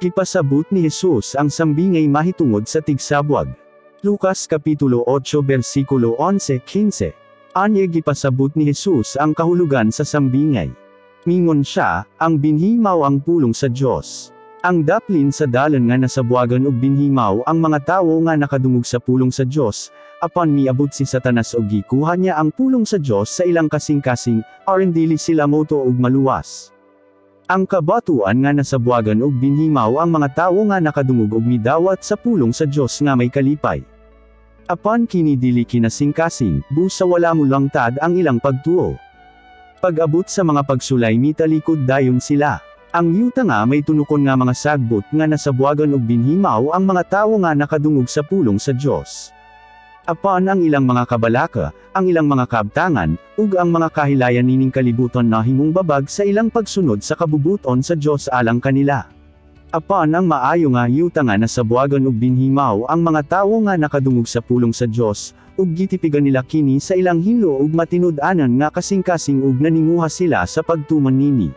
Gipasabot ni Jesus ang sambingay mahitungod sa tigsabwag. Lucas Kapitulo 8 versikulo 11-15. Anya gipasabot ni Jesus ang kahulugan sa sambingay. Mingon siya, "Ang binhi mao ang pulong sa Dios. Ang daplin sa dalan nga nasabwagan og binhi mao ang mga tawo nga nakadungog sa pulong sa Dios, apan miabot si Satanas og gikuha niya ang pulong sa Dios sa ilang kasing-kasing, aron dili sila motuo ug maluwas. Ang kabatuan nga nasabwagan og binhi mao ang mga tawo nga nakadungog og midawat sa pulong sa Dios nga may kalipay. Apan kini dili kinasingkasing, busa wala molangtad ang ilang pagtuo. Pag-abot sa mga pagsulay, mitalikod dayon sila. Ang yuta nga may tunukon nga mga sagbot nga nasabwagan og binhi mao ang mga tawo nga nakadungog sa pulong sa Dios. Apan ang ilang mga kabalaka, ang ilang mga kabtangan, ug ang mga kahilayan nining kalibutan nahimong babag sa ilang pagsunod sa kabubuton sa Dios alang kanila. Apan ang maayo nga yuta nga nasabwagan og binhi mao ang mga tawo nga nakadungog sa pulong sa Dios, ug gitipigan nila kini sa ilang hinlo ug matinud-anan nga kasing-kasing ug naninguha sila sa pagtuman nini."